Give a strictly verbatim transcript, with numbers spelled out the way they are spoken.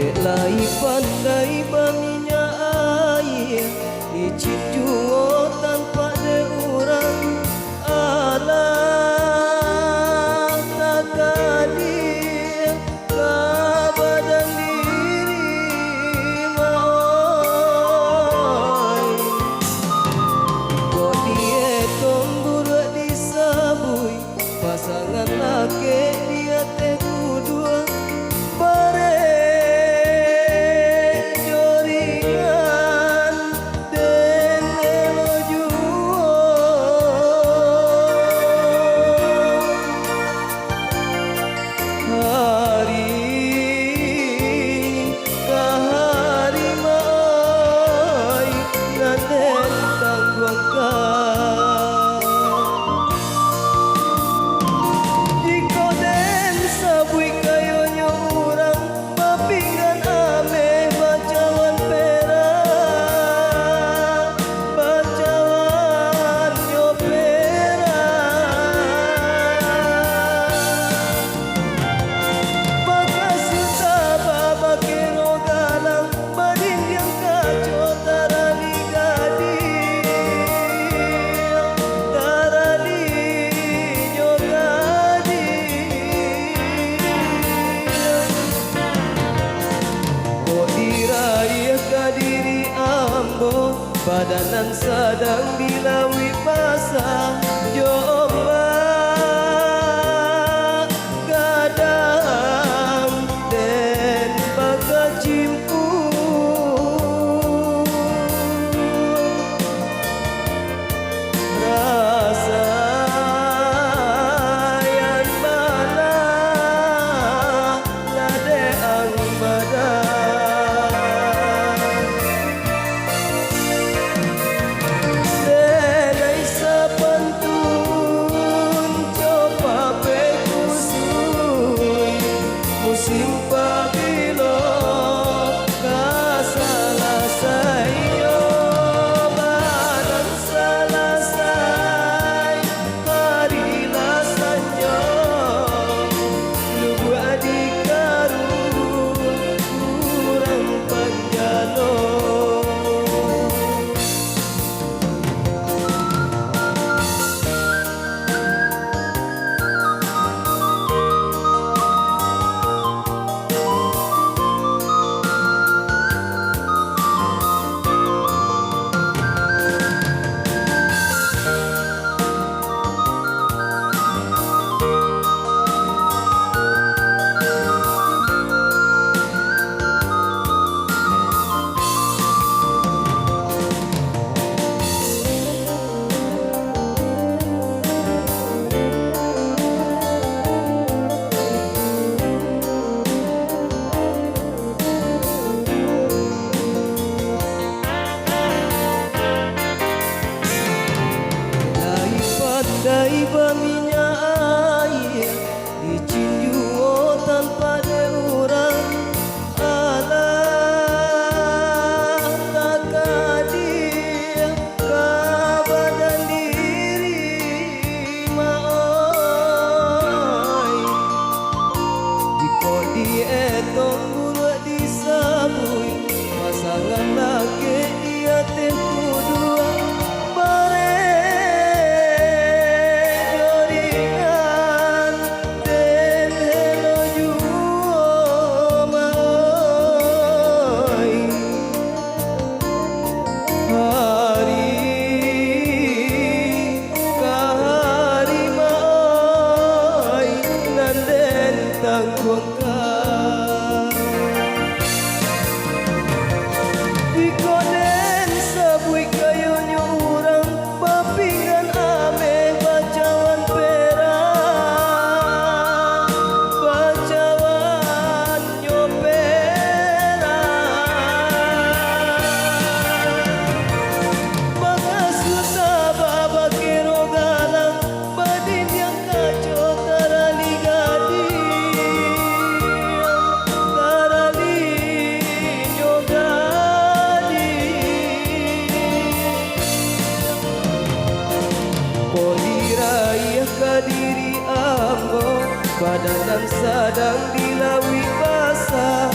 Lai pandai baminyak aia, licin juo tampak dek urang. Alah, takadia ka badan diri, Mak oi. Kok dietong buruak disabuik, pasangan lakek di ateh kuduang, barek jo ringan den elo juo. Hari ka hari, Mak oi, nan den tangguangkan. Jikok den sabuik kayonyo urang, bapinggan ameh bacawan perak, bacawan nyo perak. Bakasuik tabah bakiro galang, badindiang kaco tarali gadih, tarali nyo gadih. Kok diraiah ka diri ambo, badan nan sadang dilawik basah jo ombak, gadang den bakacimpuang. Rasayan bana lah dek ang badan. Denai sapantun copak bakusuik, musim pabilo ka salasai, yo badan salasai. Hari lah sanjo, lubuak di karu urang panjalo. Lai pandai baminyak aia, licin juo tampak dek urang. Alah, takadia ka badan diri, Mak oi. Jikok dietong buruak disabuik, pasangan lakek di ateh kuduang, barek jo ringan den elo juo, Mak oi. Hari ka hari, Mak oi, nan den tangguangkan. Jikok den sabuik kayonyo urang, bapinggan ameh bacawan perak, bacawan nyo perak. Bakasuik tabah bakiro galang, badindiang kaco tarali gadih, tarali nyo gadih. Kok diraiah ka diri ambo, badan nan sadang dilawik basah